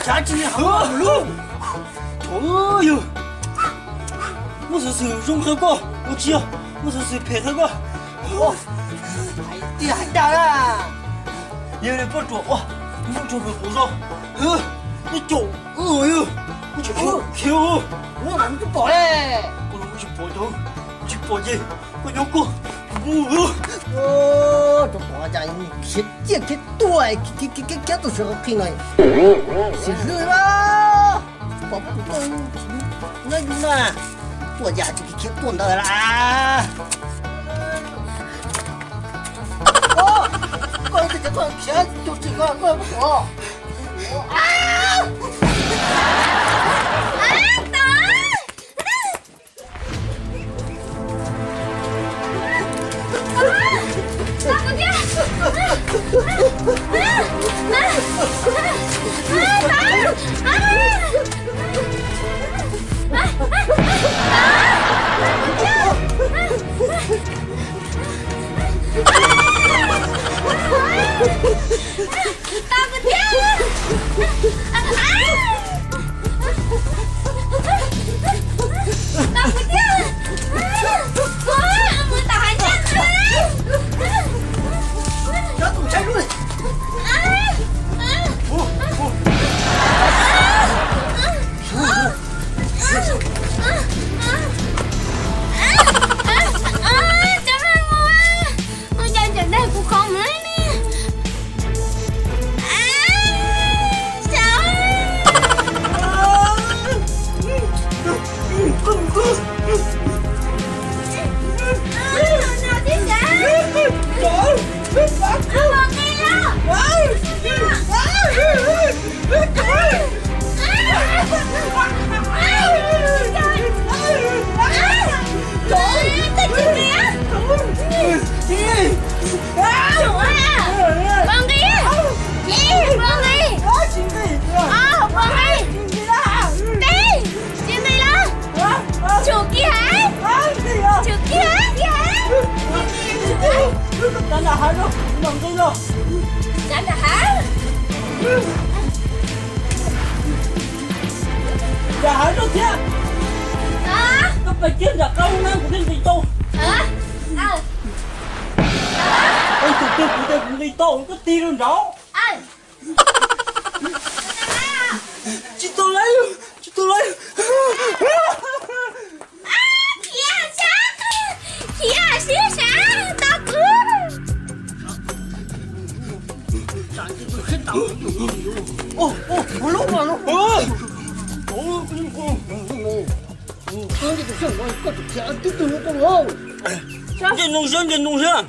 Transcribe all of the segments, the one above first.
Kav tsis li hauv lub. Thaum yog muaj xov xwm zoo qhia koj, ua tsis yog muaj xov xwm phem qhia koj. Hais tias hais dag na. Yog li poj ruam ua, poj ruam pem kuv zoo. Nej caum, yog, kuv tsis khiav, kuv los kuv twb pom li. Kuv los kuv tsis pom, kuv tsis pom ces koj nyob koj, kuv mus. Cov pom cas khiav ciaj khiav tuaj, khiav khiav tuaj sawv qhov qhij no. Sim hlwb na, pom kuv tuaj nyob yus na, tuaj yam tsis khiav tuaj ntawd las. Koj ib tug cov koj khiav tus tsis koj koj pom. Tau kuv thiab. Tau kuv thiab. Mus tom hav ncaj na. Mus ncaj ncaj ntag kuv qhov muag ne. Pov nqi, ib, pov nqi, ob, pov nqi, peb, tsis nqis los, tsum kiag heev, tsum kiag heev, kiag heev. Tsav nram hav. Nram hav zoo thiab. Koj pais kiag nram qab hoob nab kuv thiaj nqis tau. Tus twg kuv tias kuv nqis tau koj tig rau nraud. Tsis tau lawm, tsis tau lawm. Khiav sab, khiav sib sab tau kuv. Nce noo siab, nce noo siab.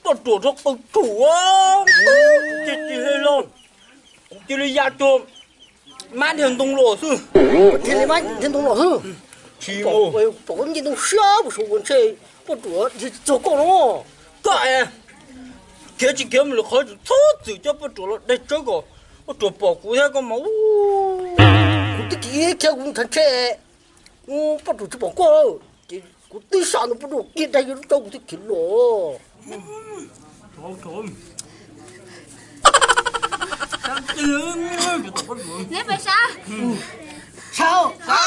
Poj ruam rov qw tshum, ces tsis hais los, kuv cia li ya rau mab dhia ntoo los xwb. Dhia li mab dhia ntoo los xwb. Tsis pom koj nce ntoo siab puas saum ua ntshe poj ruam dhia tsis txog koj no. Koj es khiav tsis khiav mus lwm qhov, txhob txwm coj poj ruam los daig tsawb kom poj ruam pom kuv thiab koj mas. Kuv twb khiav khiav kuv ntshav ntshe, poj ruam tsis pom koj, ces kuv twb xa ntawm poj ruam kiag daig yuav lub tsawb kuv twb khiav los. Neb pais sab. Sab. Sab,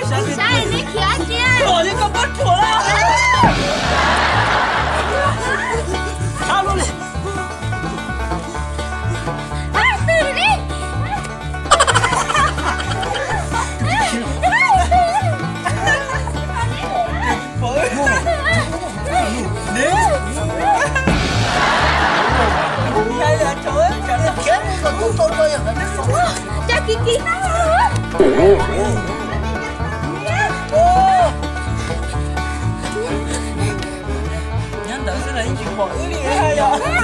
sab, sab, neb khiav cia. Los li koj poj ruam lawm. Sab los li. Nyob ntawd xwb los yeej tsis pom wb li yog.